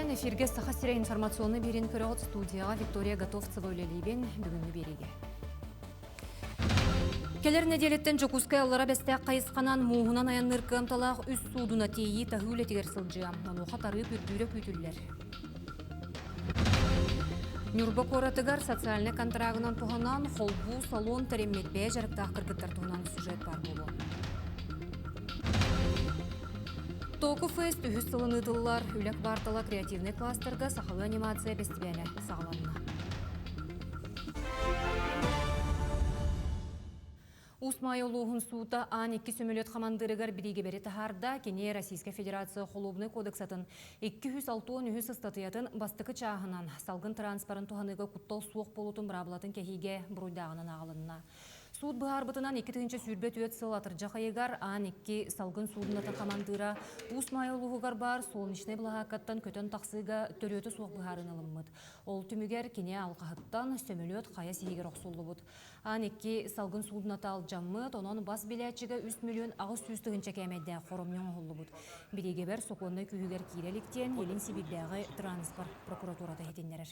Күнүнэн эфиргэ Саха сирэ информационный биэриини көрөҕүт студияҕа Виктория Готовцева үлэлиибин бүгүҥҥү биэриигэ. Кэлэр нэдиэлэттэн Дьокуускай аллара бэстээх хайысханан мууһунан айанныыр кыамталаах үс суудуна тиэйии таһыы үлэтигэр сылдьыа. Онуоха тарыып үрдүүрэ күүтүллэр. Ньурба куоратыгар социальнай контрагынан туһанан холбуу салон тэриммит бэйэ дьарыктаах кыргыттар туһунан сюжет баар буолуо. Току Фест үһүс сылын ыытыллар Үлэ квартала креативнай кластерга сахалыы анимация бэстибээлэ саҕаланна. Уус Маайа улууһун суута аан икки сөмөлүөт хамандыырыгар бириигэбэри таһаарда. Кини Российскай Федерация Холуобунай кодексатын 263 ыстатыйатын бастакы чааһынан салгын транспорын туһаныыга куттал суох буолуутун быраабылатын кэһиигэ буруйдааҕынан ааҕылынна. Суут быһаарбытынан 2024 сыл атырдьах ыйыгар аан икки салгын суудунатын хамандыыра Уус Маайа улууһугар баар Солнечнай былаһааккаттан көтөн тахсыыга төрүөтэ суох быһаарыыны ылыммыт. Ол түмүгэр кини алҕаһыттан сөмөлүөт хайа сиһигэр охсуллубут. Аан икки салгын суудуната алдьаммыт, онон бас билээччигэ 3 800 тыһыынча кээмэйдээх хоромньу оҥоһуллубут. Бириигэбэр сокуоннай күүһүгэр киирэ илик диэн Илин Сибиирдээҕи транспорт прокуратурата иһитиннэрэр.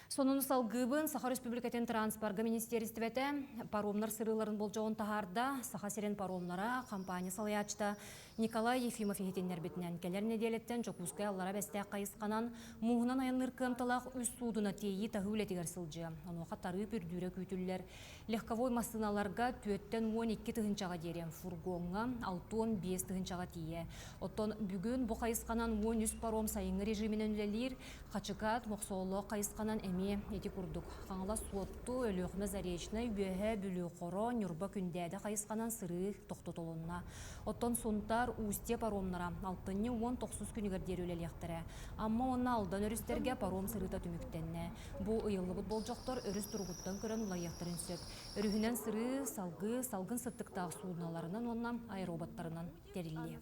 Сонуну салгыыбын Саха Республикатын транспорга министиэристибэтэ паромнар сырыыларын болдьоҕун таһаарда. Саха сирин паромнара компания салайааччыта Николай Ефимов иһитиннэрбитинэн, кэлэр нэдиэлэттэн Дьокуускай Аллара Бэстээх хайысханан мууһунан айанныыр кыамталаах үс суудуна тиэйии-таһыы үлэтигэр сылдьыа. Онуоха тарыып үрдүүрэ күүтүллэр. Легковой массыыналарга түөттэн 12 тыһыынчаҕа диэри, фургоҥҥа 65 тыһыынчаҕа тиийэ. Оттон бүгүн бу хайысханан 13 паром сайыҥҥы режиминэн үлэлиир, Хачыкаат, Мохсоҕолоох хайысханан эмиэ ити курдук. Хаҥалас Суотту, Өлүөхүмэ Заречнай, Үөһээ Бүлүү Хоро, Ньурба Күндээдэ хайысханан сырыы тохтотулунна. Оттон Сунтаар, Устье паромнара алтынньы 19 күнүгэр диэри үлэлиэхтэрэ. Амма уонна Алдан өрүстэргэ паром сырыыта түмүктэннэ. Бу ыйыллыбыт болдьохтор өрүс туругуттан көрөн уларыйыахтарын сөп. Өрүһүнэн сырыы салгыы салгын сыттыктаах суудуналарынан уонна аэроботтарынан тэриллиэ.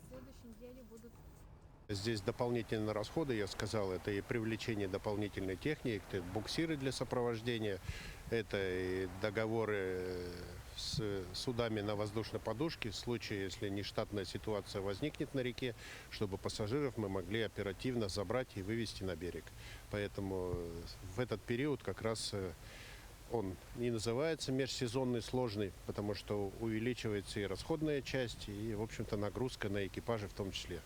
Здесь дополнительные расходы, я сказал, это и привлечение дополнительной техники, это буксиры для сопровождения, это и договоры с судами на воздушной подушке в случае, если нештатная ситуация возникнет на реке, чтобы пассажиров мы могли оперативно забрать и вывести на берег. Поэтому в этот период как раз он и называется межсезонный сложный, потому что увеличивается и расходная часть, и, в общем-то, нагрузка на экипажи в том числе.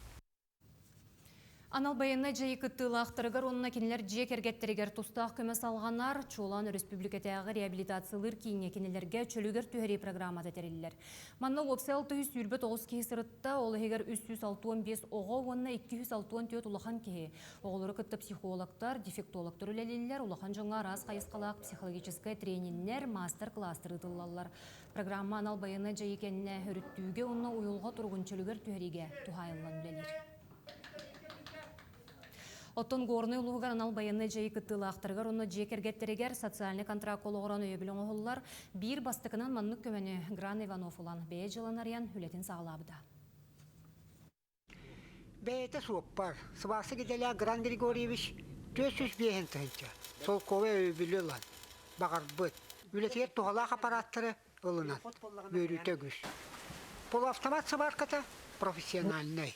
Анал байыаннай дьайыы кыттыылаахтарыгар уонна кинилэр дьиэ кэргэттэригэр тустаах көмө салҕанар, чуолаан өрөспүүбүлүкэтээҕи реабилитациялыыр кииҥҥэ кинилэргэ чөлүгэр түһэрии программата тэриллэр. Манна уопсай 629 киһи сырытта, ол иһигэр 365 оҕо уонна 264 улахан киһи. Оҕолору кытта психологтар, дефектологтар үлэлииллэр, улахан дьоҥҥо араас хайысхалаах психологическай трениннэр, маастар-кылаастар ыытыллаллар. Программа анал байыаннай дьайыы кэннэ өрүттүүгэ уонна уйулҕа туругун чөлүгэр түһэриигэ туһаайыллан үлэлиир. Оттон Горнай улууһугар анал байыаннай дьайыы кыттыылаахтарыгар уонна дьиэ кэргэттэригэр социальнай контракт олоҕуран өйөбүл оҥоһуллар. Биир бастакынан маннык көмөнү Гран Иванов ылан бэйэ дьыаланы арыйан үлэтин саҕалаабыта. Бэйэтэ суоппар, сыбаасык идэлээх Гран Григорьевич 405 тыһыынча солкуобай өйөбүлү ылан, баҕарбыт, үлэтигэр туһалаах аппараттары ылынан, үөрүүтэ үгүс. Полуавтомат сыбаарката профессиональнай.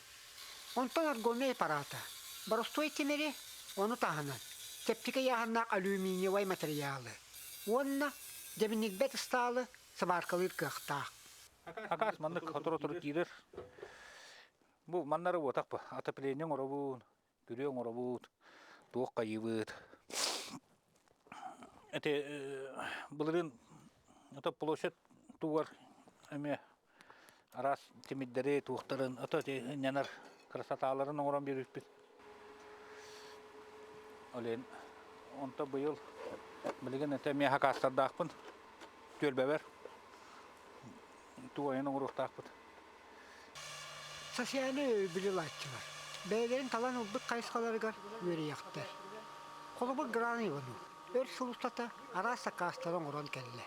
Онтон аргоннай аппарата боростуой тимири, ону таһынан чэпчэки ыйааһыннаах алюминиевай материалы уонна дьэбиннирбэт ыстаалы сыбааркалыыр кыахтаах. Акаас маннык сотору-сотору киирэр. Бу маннары уотах бу. Отопление оҥоробун, күрүө оҥоробут, туох хайыыбыт. Эти былырыын ото площадь тугар эмиэ араас тимирдэри туохтарын ото нянар красоталарын оҥорон биэрбиппит. Олен онто быйыл билигин это эмиэ хакаастардаахпын түөлбэбэр туойан оҥоруохтаахпыт. Социальнай өйөбүлү ылааччылар бэйэлэрин талан ылбыт хайысхаларыгар үөрүйэхтэр. Холобур, Гран Иванов өр сыл устата араас сакаастары оҥорон кэллэ.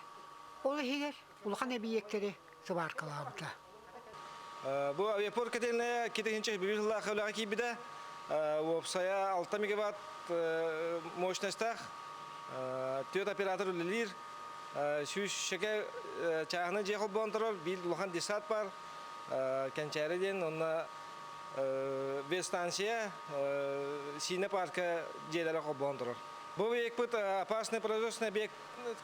Ол иһигэр улахан эбийиэктэри сыбааркалаабыта. Бу авиапорт котельная китинчэ бүлүү сыллаах үлэҕэ киирбитэ. Уопсайа 6 мегаватт мощностаах түөрт оператор үлэлиир. Сүүсчэкэ чааһынай дьиэ холбоон турар, биир улахан десант баар, Кэнчээри диэн, уонна Ветстанция, Сиинэ парка дьиэлэрэ холбоон турар. Бу объекпыт опасный производственный объект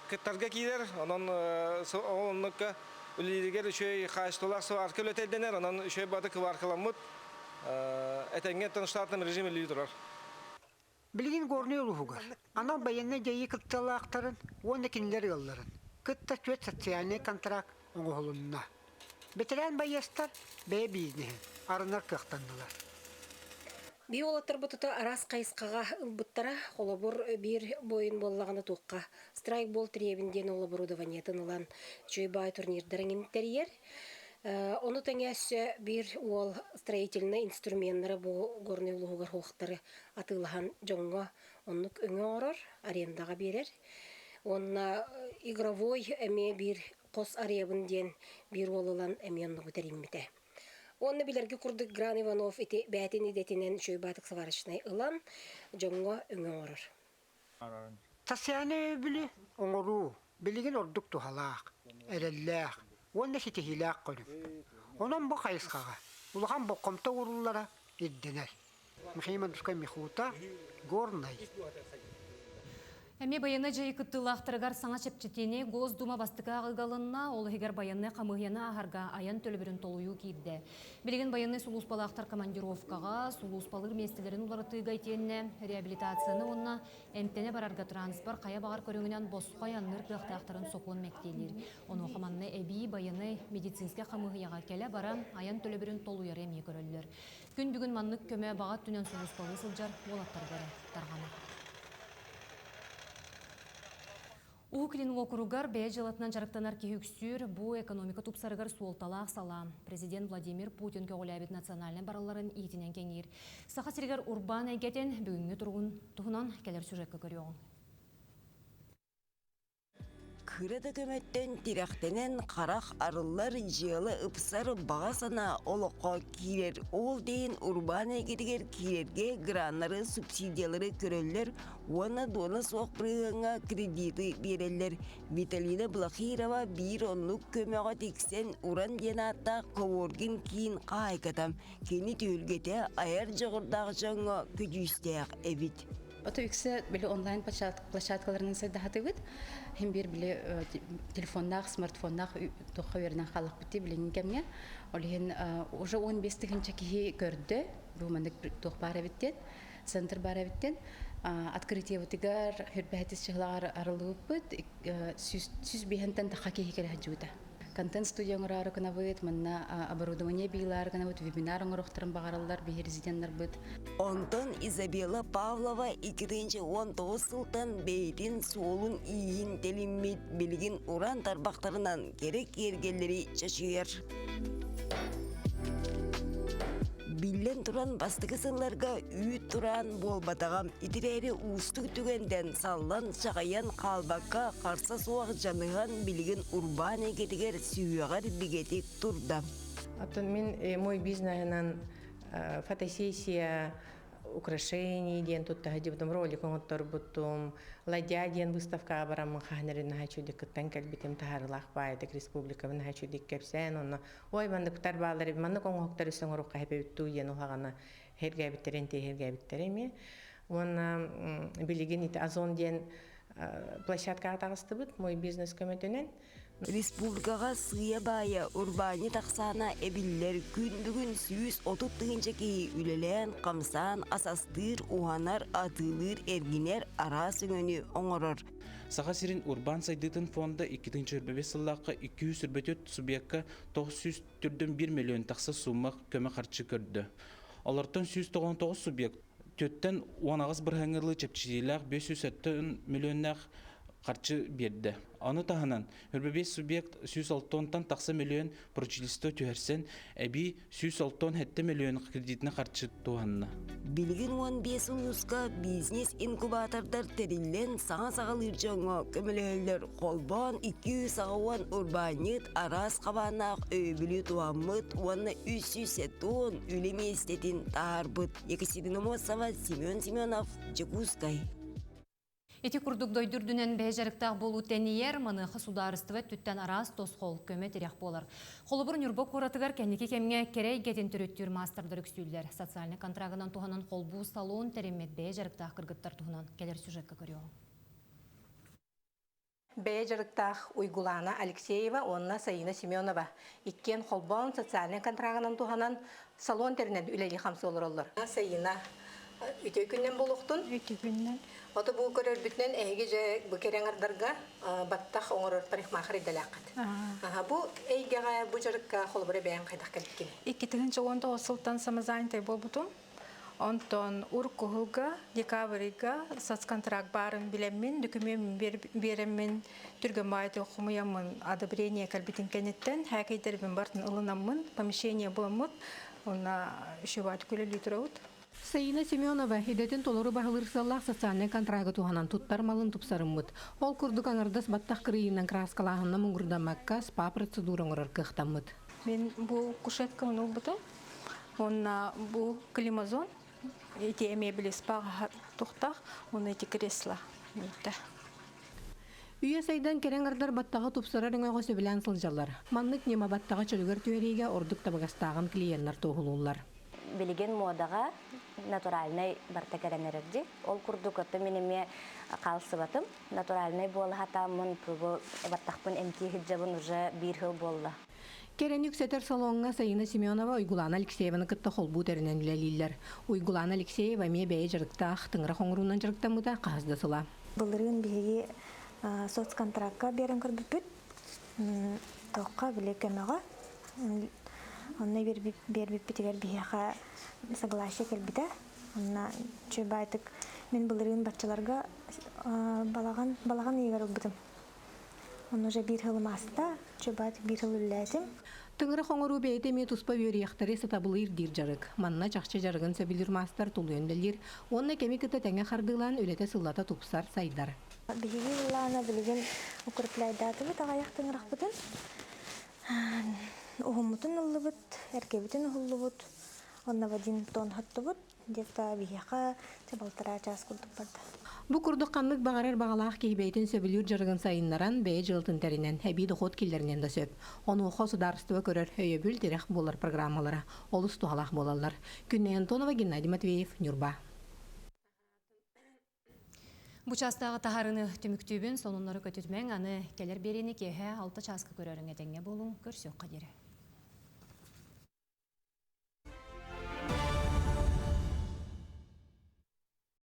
кыттарга киирэр, онон ол оннукка үлэлииригэр үчүгэй хаачыстыбалаах сварка үлэтэ ирдэнэр, онон үчүгэй баты кыбааркаламмыт, этэҥҥэ штатном режим үлэлии турар. Билигин Горнай улууһугар анал байыаннай дьайыы кыттыылаахтарын уонна кинилэр ыалларын кытта түөрт социальнай контракт оҥоһулунна. Бэтэрээн байыастар бэйэ бизнеһин арынар кыахтаннылар. Биир уолаттарбыт тута араас хайысхаҕа ылбыттара. Холобур, биир буойун буоллаҕына туохха страйкбол тириэбин диэн ол оборудованиетын ылан үчүгэй баай турнирдарын тэрийэр. Ону тэҥэ өссө биир уол строительнай инструменнары бу Горнай улууһугар суохтары атыылаһан дьоҥҥо оннук өҥө оҥорор, арендаҕа биэрэр. Уонна игровой эмиэ биир хос арыйабын диэн биир уол ылан эмиэ оннугу тэриммитэ. Уонна билэргэ курдук Гран Иванов ити бэйэтин идэтинэн үчүгэй баатык сварочнай ылан дьоҥҥо өҥө оҥорор. Социальнай өйөбүлү оҥоруу билигин ордук туһалаах, эрэллээх уонна ситиһиилээх көрүҥ. Онон бу хайысхаҕа улахан болҕомто ууруллара ирдэнэр. Михаил Мандушка Михута, Горнай. Эмиэ байыаннай дьайыы кыттыылаахтарыгар саҥа чэпчэтиини Госдума бастакы ааҕыыга ылынна, ол иһигэр байыаннай хамыыһыйаны ааһарга айан төлөбүрүн толуйуу киирдэ. Билигин байыаннай сулууспалаахтар командировкаҕа, сулууспалыыр миэстэлэрин уларытыыга итиэннэ реабилитацияны уонна эмтэнэ барарга транспорт хайа баҕар көрүҥүнэн босхо айанныыр кыахтаахтарын сокуон мэктиэлиир. Онуоха манна эбии байыаннай медицинскэй хамыыһыйаҕа кэлэ-бара айан төлөбүрүн толуйары эмиэ көрөллөр. Күн бүгүн маннык көмө баҕа өттүнэн сулууспалыы сылдьар уолаттарга эрэ тарҕанар. Уһук Илин уокуругар бэйэ дьыалатынан дьарыктанар киһи үксүүр, бу экономика тупсарыгар суолталаах салаа. Президент Владимир Путин көҕүлээбит национальнай барылларын иитинэн кэҥиир. Саха сиригэр урбаан эйгэтин бүгүҥҥү туругун туһунан кэлэр сюжекка көрүөҕүҥ. Кыра да көмөттөн тирэхтэнэн харах арыллар, дьыала ыпсар, баҕа санаа олоххо киирэр. Ол диэн урбаан эйгэтигэр киирэргэ граннары, субсидиялары көрөллөр уонна дуона суох бырыһыаҥҥа кредиты биэрэллэр. Виталина Блахирова биир оннук көмөҕө тиксэн Уран диэн ааттаах Коворгин киин хаһаайката. Кини түһүлгэтэ айар дьоҕурдаах дьоҥҥо көдьүүстээх эбит. Ото үксэ били онлайн площадкаларынан сайдаһатыбыт. Хим бир били телефоннаах, смартфоннаах туохха үөрэнэн хааллахпыт билиҥҥи кэмҥэ. Ол иһин уже 15 тыһыынча киһи көрдө. Бу маннык туох баар эбит диэн, центр баар эбит диэн. Открытиебытыгар хүрбэһэтис чыһылаҕар арыллыбыппыт. 105-тэн таха киһи кэлэ сылдьыбыта. Контент студия оҥороору гынабыт, манна оборудование биилаары гынабыт, вебинар оҥоруохтарын баҕараллар биһи резиденнарбыт. Онтон Изабелла Павлова 2019 сылтан бэйэтин суолун-ииһин тэлиммит, билигин уран тарбахтарынан кэрэ киэргэллэри чочуйар. Биллэн туран, бастакы сылларга үүт тураан буолбатаҕа. Итирээри уустук түгэнтэн саллан, чаҕыйан хаалбакка, харса суох дьаныһан билигин урбаан эйгэтигэр сүһүөҕэр бигэтик турда. Оттон мин мой бизнеһынан фотосессия украшений диэн тутта сылдьыбытым, ролик оҥотторбутум, ладья диэн выставкаҕа бараммын хаһан эрэ наһаа үчүгдүк кыттан кэлбитим, таһаарыылаах баайдык республикабын наһаа үчүгдүк кэпсээн, онно ой манныктар бааллар эбит, маннык оҥоһуктар өссө оҥоруохха эбит дуу диэн уһаҕана һэргээбиттэрин тиэһиргээбиттэрэ эмиэ. Уонна билигин ити Озон диэн площадкаҕа таҕыстыбыт, мой бизнес көмөтүнэн. Республикаҕа сыыйа-баайа урбаанньыт ахсаана эбиллэр. Күн бүгүн 130 тыһыынча киһи үлэлээн, хамсаан, ас астыыр, уһанар, атыылыыр, эргинэр араас өҥөнү оҥорор. Саха сирин урбаан сайдыытын фонда 2025 сыллаахха 224 субъекка 904 миллион тахса сумма көмө харчы көрдө. Олортон 199 субъект түөттэн 18 бырыһыаҥҥа чэпчэтиилээх 507 миллионнаах харчы биэрдэ. Ону таһынан, 25 субъект 106-тан тахса миллион поручительство түһэрсэн, эбии 167 миллион кредитine харчы туһанна. Билигин 15 улууска бизнес-инкубатордар тэриллэн саҥа саҕалыыр дьоҥҥо көмөлөһөллөр. Холбоон 280 урбаанньыт араас хабааннаах өйөбүлү туһаммыт уонна 370 үлэ миэстэтин таһаарбыт. Екатерина Мосова, Семен Семенов, Дьокуускай. Ити курдук дойду үрдүнэн бэйэ дьарыктаах буолуу тэнийэр, маныаха судаарыстыба өттүттэн араас тосхол, көмө-тирэх буолар. Холобур, Ньурба куоратыгар кэнники кэмҥэ кэрэ эйгэтин төрүттүүр маастардар үксүүллэр. Социальнай контрагынан туһанан холбуу салон тэриммит бэйэ дьарыктаах кыргыттар туһунан кэлэр сюжекка көрүөҕүҥ. Бэйэ дьарыктаах Уйгулаана Алексеева уонна Саина Семенова иккиэн холбоон социальнай контрагынан туһанан салон тэринэн үлэлии-хамсыы олороллор. Саина, үтүө күннэн буолуохтун. Үтүө күннэн. Ото бу көрөрбүтүнэн эһиги дьэ бу кэрэ аҥардарга баттах оҥорор парикмахер идэлээххит. Бу эйгэҕэ, бу дьарыкка холобура бэйэҥ хайдах кэлбиккин? 2019 сылтан самозанятай буолбутум. Онтон урукку декабрьга соцконтракт баарын билэммин, дөкүмүөн биэрэммин, түргэн баайдык хомуйаммын одобрение кэлбитин кэнниттэн хээкэйдэрбин бартын ылынаммын, помещение буламмыт, уонна үшүбаат күлэлии турабыт. Саина Семенова идэтин толору баһылыыр сыаллаах социальнай контрагы туһанан туттар малын тупсарыммыт. Ол курдук аҥардас баттах кырыйынан кырааскалааһынна муҥурдаммакка спа процедура оҥорор кыахтаммыт. Мин бу кушеткабын ылбытым. Уонна бу климазон ити эмиэ били спаҕа тухтах уонна ити кресло мүттэ. Үйэ сайдан кэрэ аҥардар баттаҕы тупсарар өҥөҕө сөбүлээн сылдьаллар. Маннык ньыма баттаҕы чөлүгэр түһэриигэ ордук табыгастааҕын клиеннэр туоһулууллар. Билигин муодаҕа натуральнай барыта кэлэн эрэр дии. Ол курдук оттон мин эмиэ хаалсыбатым. Натуральнай буола сатааммын бу баттахпын эмтии сылдьабын уже биир сыл буолла. Кэрэни үксэтэр салоҥҥа Саина Семенова Уйгулаана Алексееваны кытта холбуу тэринэн үлэлииллэр. Уйгулаана Алексеева эмиэ бэйэ дьарыктаах, тыҥырах оҥоруунан дьарыктаммыта хаһыс да сыла. Былырыын биһиги соцконтракка биэрэн көрбүппүт. Туохха били көмөҕө. Онно биэрбиппитигэр биһиэхэ согласие кэлбитэ. Онно үчүгэй мин былырыын баччаларга балаҕан балаҕан ыйыгар ылбытым. Онно уже биир сылым ааста, чубат биир сыл үлэлээтим. Тыҥырах оҥоруу бэйэтэ эмиэ туспа үөрүйэхтэри сатабылы ирдиир дьарык. Манна чахчы дьарыгын сөбүлүүр маастар тулуйан үлэлиир уонна кэми кытта тэҥэ хардыылаан үлэтэ сыллата тупсар, сайдар. Биһиги ыллаана билигин укрепляйдаатыбыт аҕыйах тыҥырахпытын. Уһуммутун ыллыбыт, эргэбитин уһуллубут, онно в один тон хоттубут. Где-то биһиэхэ балтараа чаас курдук барда. Бу курдук ханнык баҕарар баҕалаах киһи бэйэтин сөбүлүүр дьарыгын сайыннаран, бэйэ дьыалатын тэринэн, эбии дохуот киллэринэн да сөп. Онуоха судаарыстыба көрөр өйөбүл тирэх буолар программалара олус туһалаах буолаллар. Күннэй Антонова, Геннадий Матвеев, Ньурба. Бу чаастааҕы таһаарыыны түмүктүүбүн, сонуннары көтүтүмэҥ, аны кэлэр биэриини киэһэ 6 чааска көрөрүҥ этэҥҥэ буолуҥ, көрсүөххэ диэри.